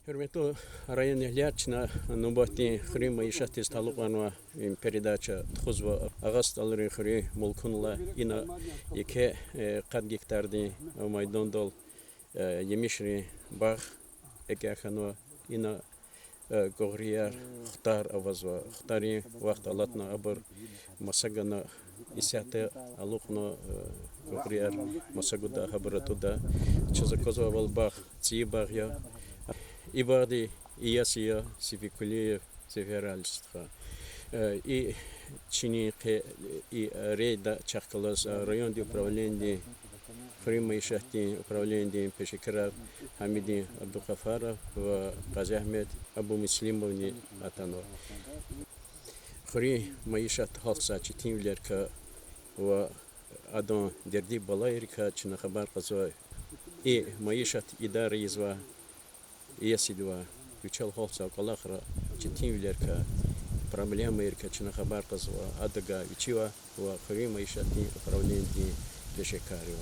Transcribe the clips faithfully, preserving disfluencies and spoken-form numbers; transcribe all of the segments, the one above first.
Гьуьрметлу районэгьлияр, чна нубатдин хуьруьн майишатдиз талукьарнавай передача тухузва Агъа СтӀалрин хуьруьн Мулкунлай. Ина еке, э, къад гектардин майдандал, э, емишрин багъ экӀя хьанва. Ина, э, кӀугърияр, хутар авазва. Хутарин вахт алатна, абур маса гана, исятда алукьна, э, кӀугърияр маса гуда, гьабур атӀуда. Чаз аквазвайвал, багъ цӀийи багъ я. И багъдин иеси я Сефикулиев Сеферали стха. Э, и чинин къе и рейдда чахъ галаз, э, райондин управленидин, хуьруьн майишатдин управленидин пешекарар Гьамидин Абдулгъафаров ва Къазиагьмед Абумуслимовни атанва. Хуьруьн майишат гьалкьзавай четинвилерикай ва адан дерди-балайрикай чна хабар кьазвай, и майишат идара ийизвай иесидивай, вичел гьалкьзавай кӀвалахра, четинвилерикай, проблемайрикай чна хабар кьазва, адавай вичивай ва хуьруьн майишатдин управленидин пешекарривай.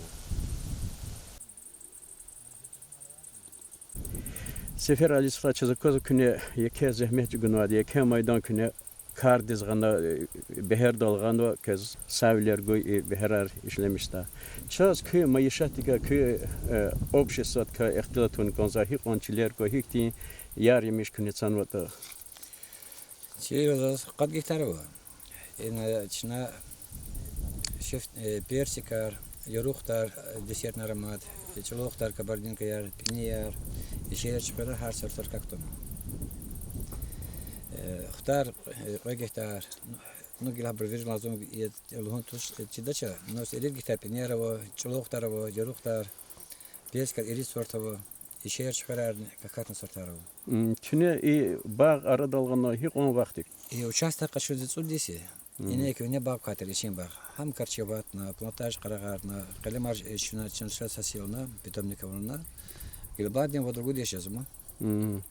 Сеферали стха, чаз аквазва, куьне еке зегьмет чӀугунвайди, еке майдан куьне кардиз гъана, э, бегьердал гъанва, квез сагъвилер гуй и бегьерар ишлемишдай. Чаз куь майишатдикай, куь, э, обществодикай ихтилат авун кӀанзава, гьикьван чилер ква, гьихьтин яр-емиш куьне цанватӀа? Чи заз къад гектар ава. Ина чна шифт, э, персикар, ярухтар, э, десертный аромат, э, чӀулавхтар, кабардинкаяр, пӀинияр, ишер-чуьхверар, гьар сортар акахьна. Э, хутар, э, кьве гектар, ну, гила абур вири лазим я лугьун туш, э, чидач, ну, ирид гектар пӀинияр ава, чӀулавхтар ава, ярухтар, персикар ирид сорт ава, ишер-чуьхверарни акахьна сортар ава. М, куьне и багъ арадал гъана гьикьван вахт я? И участок къачуз цӀуд йис я. Ина куьне багъ квай тир, ичин багъ. Гьам корчеватьна, плантаж къарагъарна, къелемар, э, чна, чна са силна, питомник авуна. Гила бадин вад-ругуд йис жезва ма.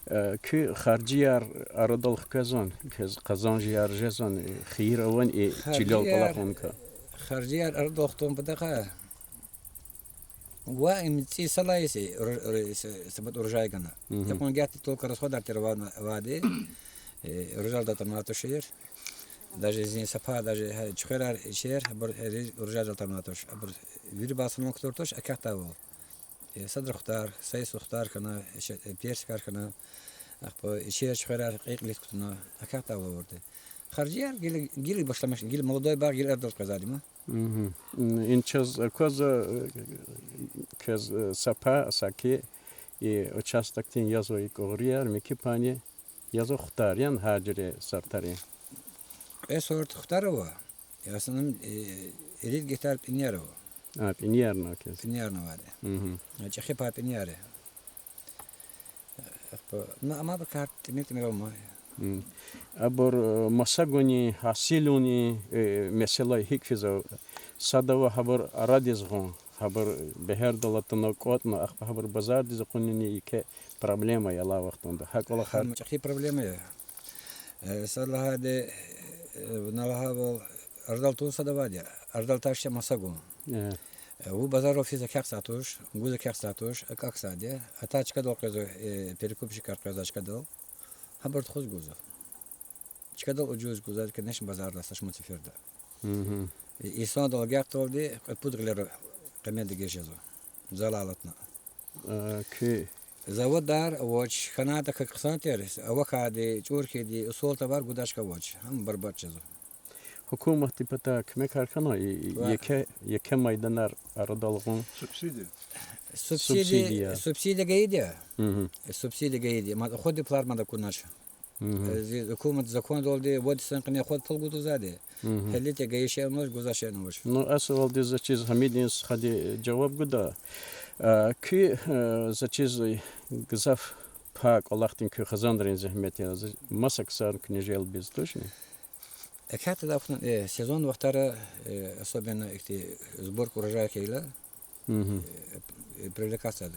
Э, куь харжияр арадал хквезвани, квез къазанжияр жезвани, хийир авани и чилел кӀвалахун квай? Харжияр арадал хтун патахъай, ва им цӀийи са лагьай йис я, ур-, ур-, са, са пад урожай гана. Гьикьван гагьди только расходар тир авайди, э, урожайдал тамамай тушир. Даже зи са пай, даже гьа чуьхверар, ишер, абур, э, урожайдал тамамай туш. Абур вири базлу кутур туш, акатдайвал. Э, садра хутар, са йис хутар хьана, ише-, э, персикар хьана, ахпа ишер-чуьхверар кьейи-кьилиз кутуна, акатдайвал авурди. Харжияр гила, гила башламишна, гила молодой багъ, гила арадал къвезвайди ма. М, ин чаз аквазва, э, квез, э, са пай, саки, и участокдин язва и кӀугърияр, муькуь пайни язва хутар, яни гьар жуьре сортарин? Кьве сорт хутар ава, в основном, э, ирид гектар пӀинияр ава. А, пӀинияр ава квез? ПӀинияр авайди. Мгм. А чӀехи пай пӀинияр я. Ахпа, ну, амма абур кар тӀимил-тӀимил ама. М. Абур, э, маса гунин, гьасил авунин, э, месэла гьикӀ физва? Сад ава гьабур арадиз гъун, гьабур бегьердал атана кӀватӀна, ахпа гьабур базардиз акъунин, еке проблема я алай вахтунда. ГьакӀ кӀвалахар. Гьам чӀехи проблема я. Э, сад лагьайди, э, вуна лагьайвал, арадал тун сад авайди я, арадал тахьай маса гун. Э. Э, вун базаррал физ акахьзавай туш, гуз акахьзавай туш, акӀахьзавайди я. Атай чкадал къвезва, э, перекупщикар къвезва чкадал. Гьабур тухуз гузва. Чкадал ужуз гузва, конечно, базарда са шумуд сеферда. Мгм. И, инсандал агакьдалди кьве-пуд гъилера къиметдиз жезва. Залал алатна. Э, куь заводар авач, хьанайтӀа хьи хъсан тир, авахьайди, чӀур хьайиди, усол товар гудай чка авач. Гьам барбатӀ жезва. Гьукуматдин патай куьмекар хьанва, и, и, ва еке, еке майданар арадал гъун? Субсидия. Субсидия, субсидия гайиди я. Мгм. Субсидия гайиди я. Мад уходи плар мад акунач. Мгм. Э, зи гьукумат закондалди вад йисан къене хьайитӀа пул гузвайди. Мгм. ГьелетӀа гайи шейни авач, гузвай шейни авач. Ну, асувалди заз чиз Гьамидин стхади жаваб гуда. А, куь, э, заз чиз гзаф пай кӀвалахдин куь хизанрин зегьмет я. Маса ксар куьне желбиз, тушни? ЭкъечӀ тада хьун, э, сезон вахтара, э, особенно ихьтин сборка урожая хьайила, Мгм. э, привлекаться.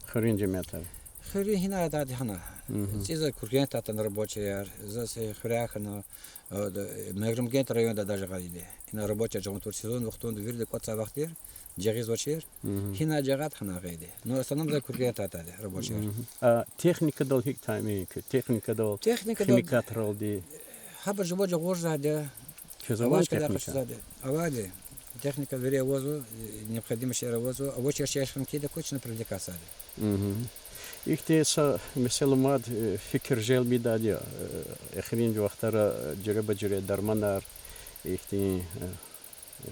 Хуьруьн жемятар. Хуьруьн гьина атайди гьана. ЦӀийиз Кургентда атана рабочаяр, заз хуьряй хьана, э, Мегьарамдгентдин районда даже гъайиди. Гьина рабочаяр жагъун тур сезон вахтунда вирида кӀватӀзавай вахт тир, жагъизвачир. Гьина жагъайди гьана гъайиди. Ну, в основном за Кургентда атайди рабочаяр. А техникадал гьикӀ таъмин я куь? Техникадал, техникадал химикатралди? Гьабур жува жагъурзавайди я. Квез авай техника? Авайди. Техника вири авазва, необходимый шейэр авазва, авачир шейэр хьана кӀанда кучна привлекатьзавайди. Ихьтин са месэла мад, э, фикир желб ийидайди я, э, эхиримжи вахтара жуьреба-жуьре дарманар, ихьтин, э,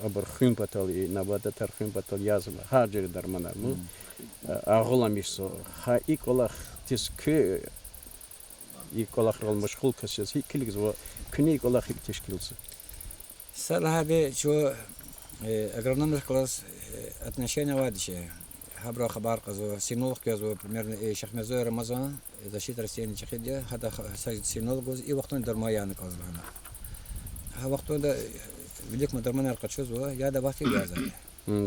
абур хуьн патал, и набататар хуьн патал язва, гьар жуьре дарманар, ну, э, агъуламишзава. Гьа и кӀвалахдиз куь, и кӀвалахрал машгъул кас яз гьикӀ килигзава, куьне и кӀвалах гьикӀ тешкилзава? Са лагьайди чун, э, агрономрихъ галаз, э, отношение авайди чи. Гьабурал хабар кьазва, сигнал кьазва, примерно, э, Шихмирзоев Рамазан, э, защита растений чӀехиди я, гьада ха-, са сигнал гуз, и вахтунда дарман яна кӀанзава гьана. Гьа вахтунда, э, виликамаз дарманар къачузва, яд аватӀа язавайди.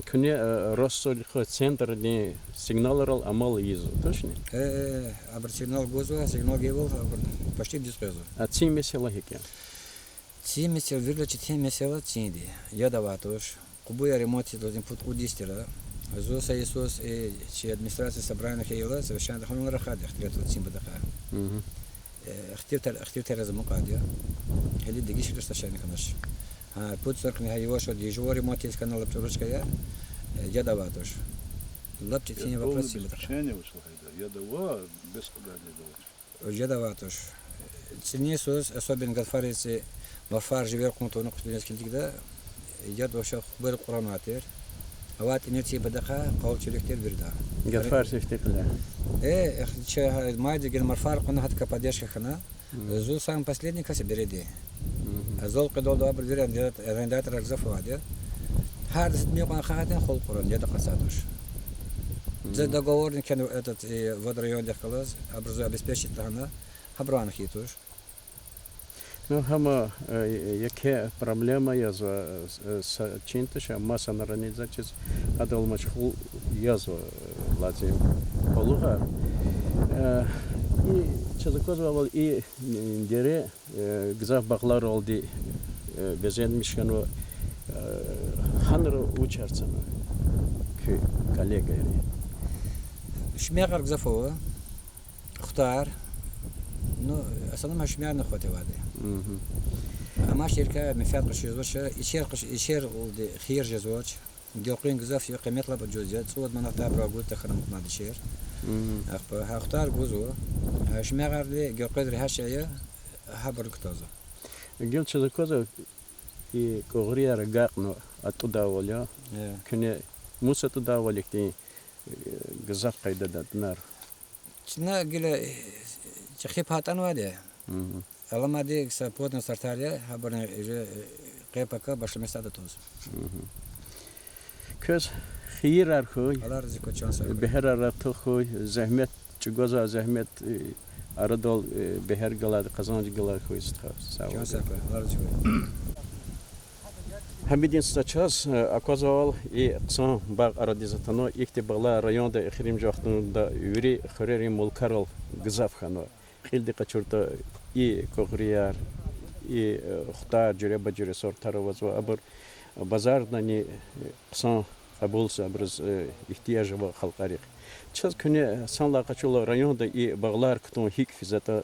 Куьне, э, Россельхозцентрдин сигналрал амал ийизва, тушни? Э, э, абур сигнал гузва, сигнал гайивал, абур почти дуьз къвезва. А цин месэла гьикӀ я? Цин месэла, виридалай четин месэла цинди. Яд авайди туш. Къубуяр ремонт ийиз лазим я пуд-кьуд йис тир. Зун са йисуз, э, чи администрация собрание хьайила, совещание хьанвал рахада ихтилатар цин патахъай. Э, ихтилатар, ихтилатар за амукьайди я. Гьеле дегишвилер совещание хьанач. Гьа, пуд йисар къене гьа яваш-яваш дежурный ремонт ийиз хьана лап чӀуру чкаяр, э, яд авайди туш. Лап четин вопрос цин патахъай. Яд ава, без кьадар яд ава. Яд авайди туш. ЦӀинин йисуз, особенно гадфар йисуз, марфар живер кьун тавуна хъуьтуьниз килигда, яд вообще хъубер кьуранвай тир. Авай тӀимил цин патахъай къал чилик тир вирида. Гадфар сифте кьиляй. Э, эх, чи гьа майдиз гена марфар кьуна гьадакай поддержка хьана. Зун самый последний кас я береди. Зал къведалди абур вири арендаторар гзаф авайди я. Гьар десятмил кьван хьайитӀани хал кьуран, яд акъатзавайди туш. За договорни кхьена этот, э, водорайондихъ галаз, абуруз обеспечить лагьана, гьабурани хьайи туш. Ну, гьам, э, еке проблема язва, э, са чин туш, масанрани за чиз гьадал машгъул язва, э, лазим къуллугъар. Э, и чаз аквазвайвал и, м, дере, э, гзаф багъларалди, э, безетмиш хьанва, э, гьанра вучар цана куь коллегайри? Шуьмягъар гзаф ава. Хутар. Ну, в основном шуьмягъни хватайвайди. Амма ширка менфят къачузвач, ичер къач-, ичералди хийир жезвач. Гелкъуьн гзаф я, къимет лап жуз я, цӀувад манат абурал гуз тахьана амукьнавайди ичер. Ахпа гьа хутар гузва. Гьа шуьмягъарди гелкъвез регьят шей я, гьабурни кутазва. Гила чаз аквазва, и кӀугърияр агакьна, атӀудайвал я. Куьне мус атӀудайвал ихьтин, э, гзаф къайдада тунар? Чна гила, э, чӀехи пай атӀанвайди я. Аламади са плотный сортар я, гьабурни уже, э, къе-пака башламишзавайди я атӀуз. Квез хийирар хьуй, Аллагь рази хьуй, чан сагъ хьуй, бегьерар артух хьуй, зегьмет чӀугвазвай, зегьмет, э, арадал, э, бегьер галайди, къазанж галай хьуй, стха. Сагъ хьуй. Чан сагъ хьуй, Аллагь рази хьуй. Гьамидин стха, чаз, э, аквазвайвал и хъсан багъ арадиз атанва, ихьтин багълар районда эхиримжи вахтунда вири хуьрерин мулкарал гзаф хьанва. Кьилди къачуртӀа, и кӀугърияр, и, э, хутар, жуьреба-жуьре сортар авазва, абур базардани, э, хъсан кьабулзава, абуруз, э, игьтияж ава халкьарихъ. Чаз куьне санлай къачурла, районда и багълар кутун гьикӀ физватӀа,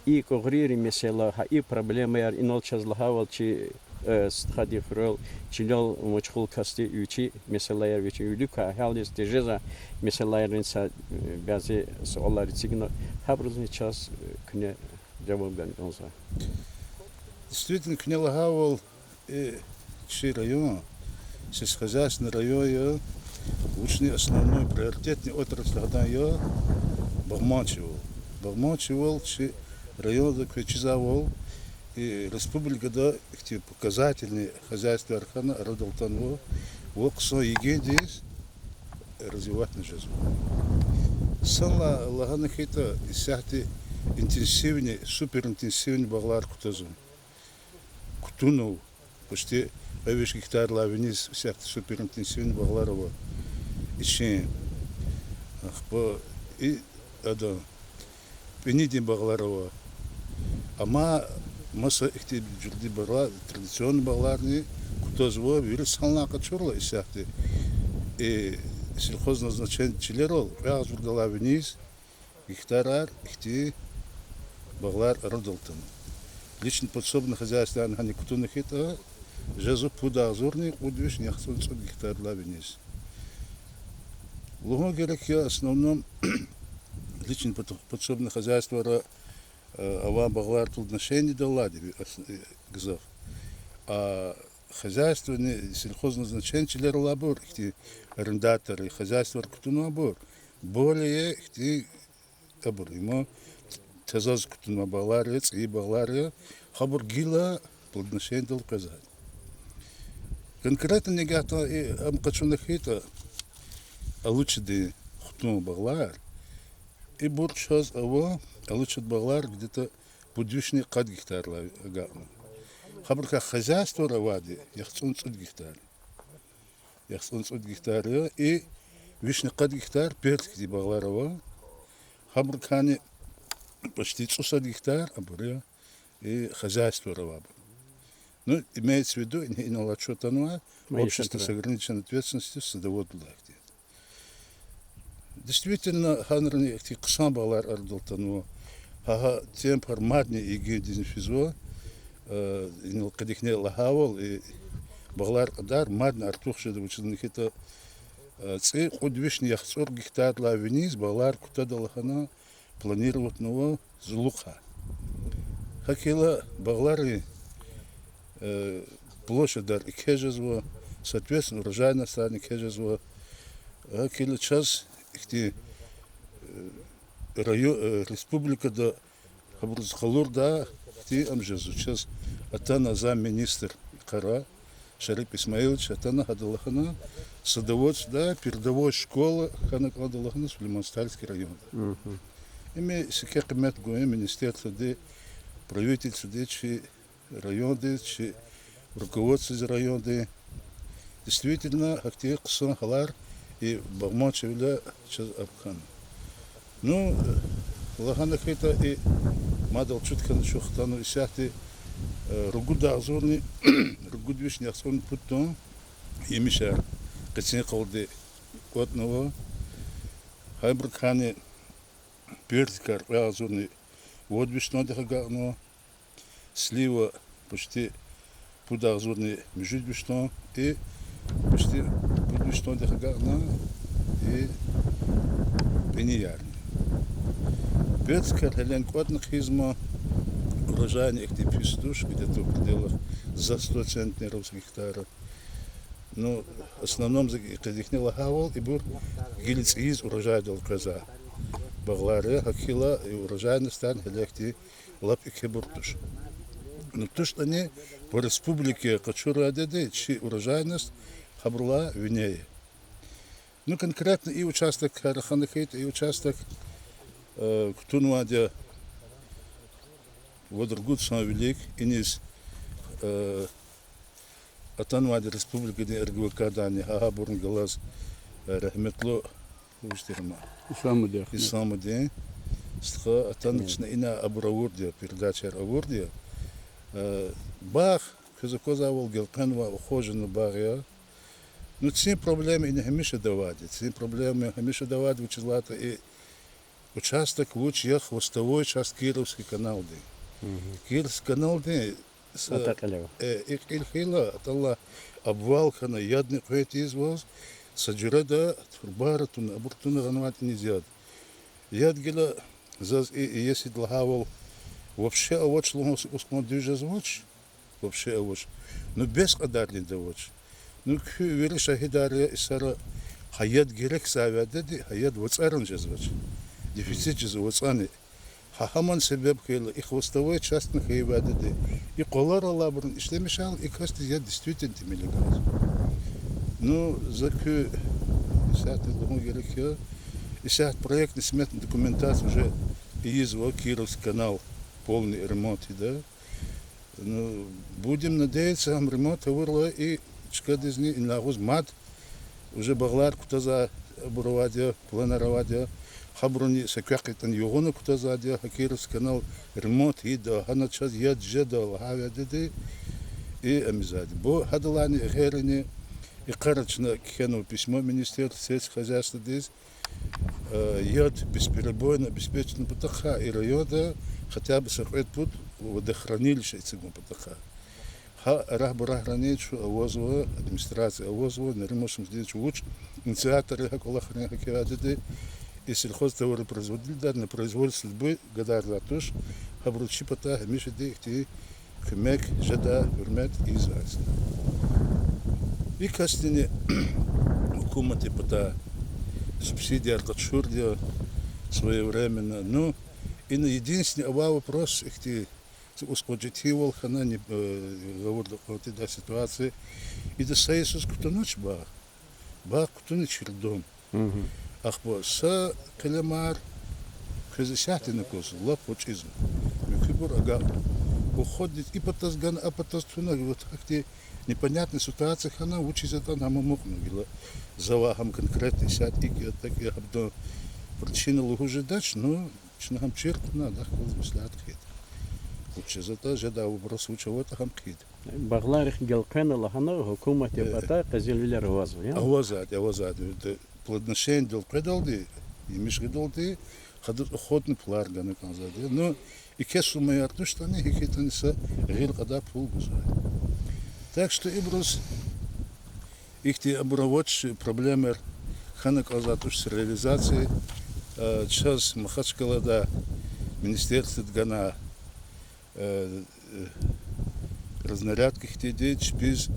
и кӀугърийрин месэла, гьа и проблемаяр, инал чаз лагьайвал чи, э, стхадин хуьрел чилел машгъул касди вичи месэлаяр, вичин виликан агьалдиз тежезвай месэлаярни са, э, бязи суалар эцигна, гьабурузни чаз, э, куьне жаваб гана кӀанзава. Действительно, куьне лагьайвал, э, чи район сельскохозяйственный район я, вучни основной приоритетный отрасль гьадан я багъманчивал. Багъманчивал чи районда квез чизвайвал, и республикада ихьтин показательный хозяйствояр хьана арадал атанва ва хъсан йигендиз развиватьна жезва. Санлай лагьана хьайитӀа, исятда интенсивный, суперинтенсивный багълар кутазва. Кутунва, почти кьве виш гектарлай виниз исятда суперинтенсивный багълар ава ичин. Ахпа и ада пӀинидин багълар ава. Амма маса ихьтин жуьредин багълар, традиционный багъларни кутазва, вири санлай къачурла исятда. И сельхозназначение чилерал кьве агъзурдалай виниз гектарар ихьтин багълар арадал атана. Личный подсобный хозяйствояр гьаник кутуна хьайитӀа, жезва пуд агъзурни кьуд вишни яхцӀурни цӀуд гектардилай виниз. Лугьун герек я, в основном, личный под-, подсобный хозяйствора, э, авай багълар плодоношениедал алайди, э, гзаф. А хозяйственный, сельхозназначение чилерал алайбур, ихьтин арендатор, хозяйствора кутунвайбур, более ихьтин абур, им тазаз кутунвай багълар я, цӀийи багълар я, гьабур гила плодоношениедал къвезвайди. Конкретно нигагьда и ам къачуна хьайитӀа, Алучидин хтун багълар, ибур чаз ава, Алучидин багълар где-то пуд вишни къад гектардилай агакьна. Гьабурукай хозяйствора авайди яхцӀурни цӀуд гектар. ЯхцӀурни цӀуд гектар я, и вишни къад гектар персикдин багълар ава. Гьабурукайни почти цӀусад гектар абур я, и хозяйствора авайбур. Ну, имеется в виду, ин-, инал отчёт атанвай общество с ограниченной ответственностью садоводдилай ихьтин. Действительно, гьанрани ихьтин хъсан багълар арадал атанва. Гьа, гьа темпар мадни ийиндизни физва. Э, инал къенин лагьайвал, и багълар кьадар мадни артух жеда, вучиз лагьайтӀа, э, цӀи кьуд вишни яхцӀур гектардилай виниз багълар кутада лагьана планироватьнава зулухъай. ГьакӀ хьайила багъларин, э, площадьар экечӀ жезва, соответственно, урожайностьарни экечӀ жезва. ГьакӀ хьайила чаз ихьтин, э, райо-, э, республикада гьабуруз къалурдай ихьтин ам жезва. Чаз атана замминистр йикъара, Шарип Исмаилович атана, гьада лагьана, садоводствода передовой школа хьана кӀанда лагьана Сулейман-Стальский районда. Им секин къимет гун я министерстводи, правительстводи, чи райондиз, чи руководстводиз райондин. Действительно, гьахьтин хъсан гьалар и багъман чӀавуз чаз абур хьана. Ну, лагьана хьайитӀа, и мадал чуткана чухтана исятда, э, ругуд агъзурни, ругуд вишни яхцӀурни пуд тонн емишар къецин къалди кӀватӀнава. Гьабурукайни персикар кьве агъзурни вад виш тонндихъ агакьнава, слива почти пуд агъзурни муьжуьд виш тонн, и почти пуд виш тонндихъ агакьна и пӀинияр. Персикар гьелени кӀватӀна хъийизма, урожайни ихьтин пис туш, где-то в пределах за сто центнеров с гектара. Ну, в основном, за къизихьни лагьайвал, ибур гила цӀийиз урожайдал къвезвай багълар я, гьакӀ хьайила и урожайностьарни гьеле ихьтин лап экебур туш. Ну, туштӀани по республике къачурайдалди чи урожайность гьабурулай вине я. Ну, конкретно и участокар рахана хьайитӀа, и участок, э, кутунвайди я вад-ругуд йисан вилик, иниз, э, атанвайди республикадин РГВК-дани, гьа гьабурни галаз, э, рагьметлу, вуж тир ам, Исламудин. Исламудин стха атана, чна ина абур авурди я, передачаяр авурди я. Э, багъ, квез аквазвайвал, гелкъвенвай, ухоженный багъ я. Ну, цин проблема ина гьамиша авайди, цин проблема гьамиша авайди, вучиз лагьайтӀа и участок вуч я, хвостовой часть Кировский каналдин. Кировский каналдин са, э, и кьил хьайила, атӀалай обвал хьана, ядни къвен тийизваз, са жуьреда турбаяр туна, абур туна гъанвайди иниз яд. Яд гила заз и, и иесиди лагьайвал, вообще авач лугьун са кӀус кьван дуьз жезвач, вообще авач. Ну, бес кьадардинда авач. Ну, куь вири шагьидар я, и сара гьа яд герек завайдалди, гьа яд вацӀарани жезвач. Дефицит жезва вацӀани. Гьа гьаман себеб хьайила, и хвостовой частьни хьайивайдалди, и къвалар алайбурун ишлемишайла, и касдиз яд действительно тӀимил галаз. Ну, за куь исятда лугьун герек я, исятда проектно-сметная документация уже ийизва, Кировский канал полный ремонт ийида. Ну, будем надеяться, ам ремонт авурла и чкадизни ина агъуз мад уже багълар кутазвай Абур авайди я, планар авайди я, гьабуруни са квехъ ятӀани югъуна кутазвайди я, гьакӀ яз канал ремонт ийида, гьана чаз яд жеда лагьай вядеда и амизвайди я. Бу гьадалайни гъейрини, и йикъара чна кхьенва письмо Министерству сельского хозяйствадиз, э, яд бесперебойно обеспечить авун патахъай и районда хотя бы са кьвед-пуд водохранилище эцигун патахъай. Гьа рагьбурагърани чун авазва, администрация авазва, Нариман Шамсудинович вуч инициатор я гьа кӀвалахрин, гьа кӀвалахдиди, и сельхозтоваропроизводительдар на произвол судьбы гадарзавайди туш, гьабуру чи патай гьамишанда ихьтин куьмек жеда, гьуьрмет ийизвайди. И касдини гьукуматдин патай субсидияр къачурди я своевременно. Ну, ина единственный авай вопрос ихьтин, са ускъо четинвал хьана, э, гъавурда кьван тида ситуация. Ида са йисуз кутунач багъ. Багъ кутуна чердом. Ахпа са къелемар квез исятда аквазва, лап гъвечӀизва. Муькуьбур агакьна. Уходит и патаз гана, а патаз туна, вот гьахьтин непонятная ситуация хьана, вучиз ятӀани гьам амукьна гила. Завай гьам конкретно исятда икӀ я, тӀакӀ я, гьабурун причина лугьуз жедач, ну, чна гьам чир хъувуна, адахъ галаз меслят хъийида. Вуч жезватӀа, жедай вопрос вуч аватӀа, гьам хъийида. Багъларихъ гелкъвена лагьана гьукуматдин патай къизилвилер авазва, я? Авазвайди, авазвайди. Плодоношениедал къведалди, емиш гъидалди, гьадаз уходни пулар гана кӀанзавайди я. Ну, еке суммаяр туштӀани, гьикӀ ятӀани са гъил кьадай пул гузвай. Так что ибуруз ихьтин абур авач проблемаяр хьана кӀанзавайди туш с реализацией, э, чаз Махачкъалада министерстводи гана, э, разнарядка ихьтинди чпиз,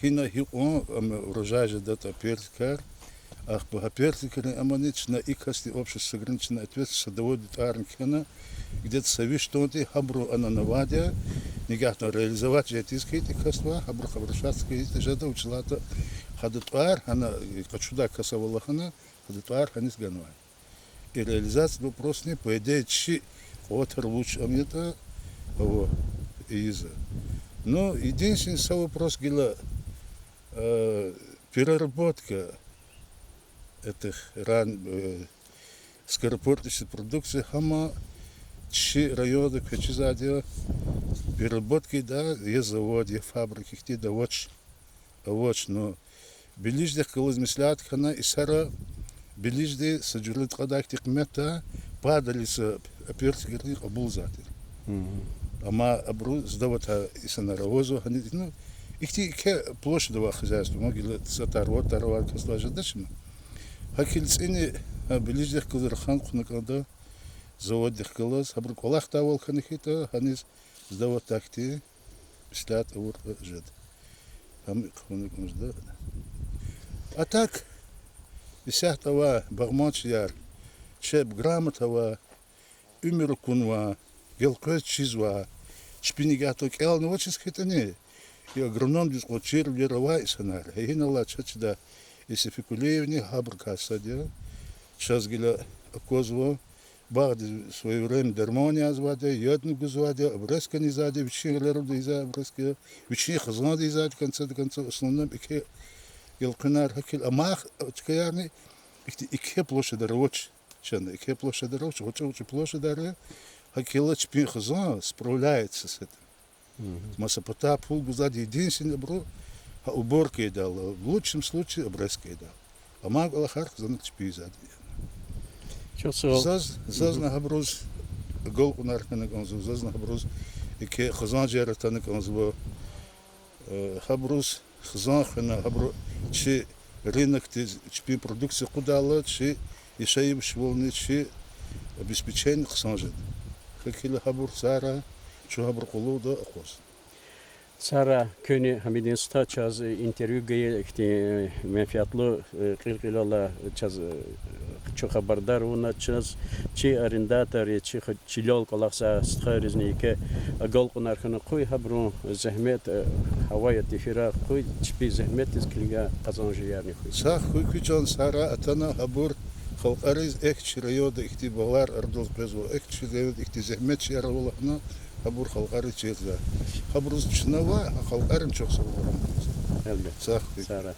гьина гьикьван ам урожай жедатӀа пертикар, ахпа гьа пертикарин амани чна и касдин общество сагърин чна ответственность садоводдин тӀварни кхьена, где-то са виш тоннадин гьабуру ана авайди я, нигагьдан реализовать жедайди хьайитӀа и касдивай, гьабурухъ обращаться хьайитӀа жеда, вучиз лагьайтӀа гьадан тӀвар гьана, э, къачудай кас ава лагьана, гьадан тӀвар гьаниз ганвай. И реализация вопросни, по идее, чи кьватар вуч ам ятӀа, ава, ийизва. Ну, единственный са вопрос гила, э, переработка этих ран-, э, скоропортящейся продукции, гьама чи районда квез чизвайди я, переработкадин я завод, я фабрика ихьтинди авач. Авач, ну, Белиждихъ галаз меслят хьана, и сара Белижди са жуьредин кьадар ихьтин къиметда падалица операторни кьабулзавай тир. Амма абуру сдаватӀа инсанар авазва гьаниз, ну, ихьтин еке площадь авай хозяйство, ма гила са тар, ва тар авай касдивай жедачни. ГьакӀ хьайила цӀини, гьа, Белиждихъ галаз рахан хъувуна кӀанда, заводдихъ галаз, гьабуру кӀвалахдайвал хьана хьайитӀа, гьаниз сдаватӀа хьтин меслят авур жеда. Гьам хъувуна кӀанзава. А так, исятда авай багъманчияр, чеб грамота авай, уьмуьр акунвай, гелкъвез чизвай, чпин нигагьдал кӀелнавачиз хьайитӀани, и агрономдиз кьван чирвилер авай инсанар, гьа гьинал алай чаз чидай, и Сефикулиевни гьабурукай сад я, чаз гила аквазва, багъдиз своевременно дарманни язвайди я, ядни гузвайди я, обрезкани ийизвайди я, вичин гъилералди ийизвай обрезка я, вичин хизанда ийизвайди, в конце концов, основном еке гелкъуьнар гьакӀ хьайила, амма чкаярни ихьтин еке площадьар авач, чна еке площадьар авач, гъвечӀи-гъвечӀи площадьар я, гьакӀ хьайила чпин хизан справляется с этим. Маса патай пул гузвайди, единственный абуру гьа уборка ийидайла, в лучшем случае обрезка ийидайла. Амай кӀвалахар хизанар чпи ийизвайди я. Заз, зазни гьабуруз агалкьунар хьана кӀанзава, зазни гьабуруз еке хизанжер атана кӀанзава. Э, гьабуруз хизан хвена, гьабуру чи рынокдиз чпин продукция кьудайла, чи яшайишвални, чи обеспечение хъсан жеда. ГьакӀ хьайила гьабур сагърай, чун гьабурун къуллугъда акъваз. Сагърай, куьнни гьамидин стха чаз интервью гайи ихьтин менфятлу, э, кьил-кьилелай чаз, э, чун хабардар авуна, чаз чи арендатор я, чи ха-, чилел кӀвалахзавай стхайризни еке агалкьунар хьана хъувуй, гьабурун зегьмет, э, гьавая тефира хъувуй, чпи зегьметдиз килигай къазанжиярни хьуй. Сагъ хьуй куь чан, сагърай, атана гьабур халкьариз, эхь, чи районда ихьтин багълар арадиз къвезва, эхь, чи районда ихьтин зегьметчияр ава лагьана, гьабур халкьариз чирзавай. Гьабуруз чна ва гьа халкьарин чухсагъул. Элбет. Сагъ хьуй. Сагърай.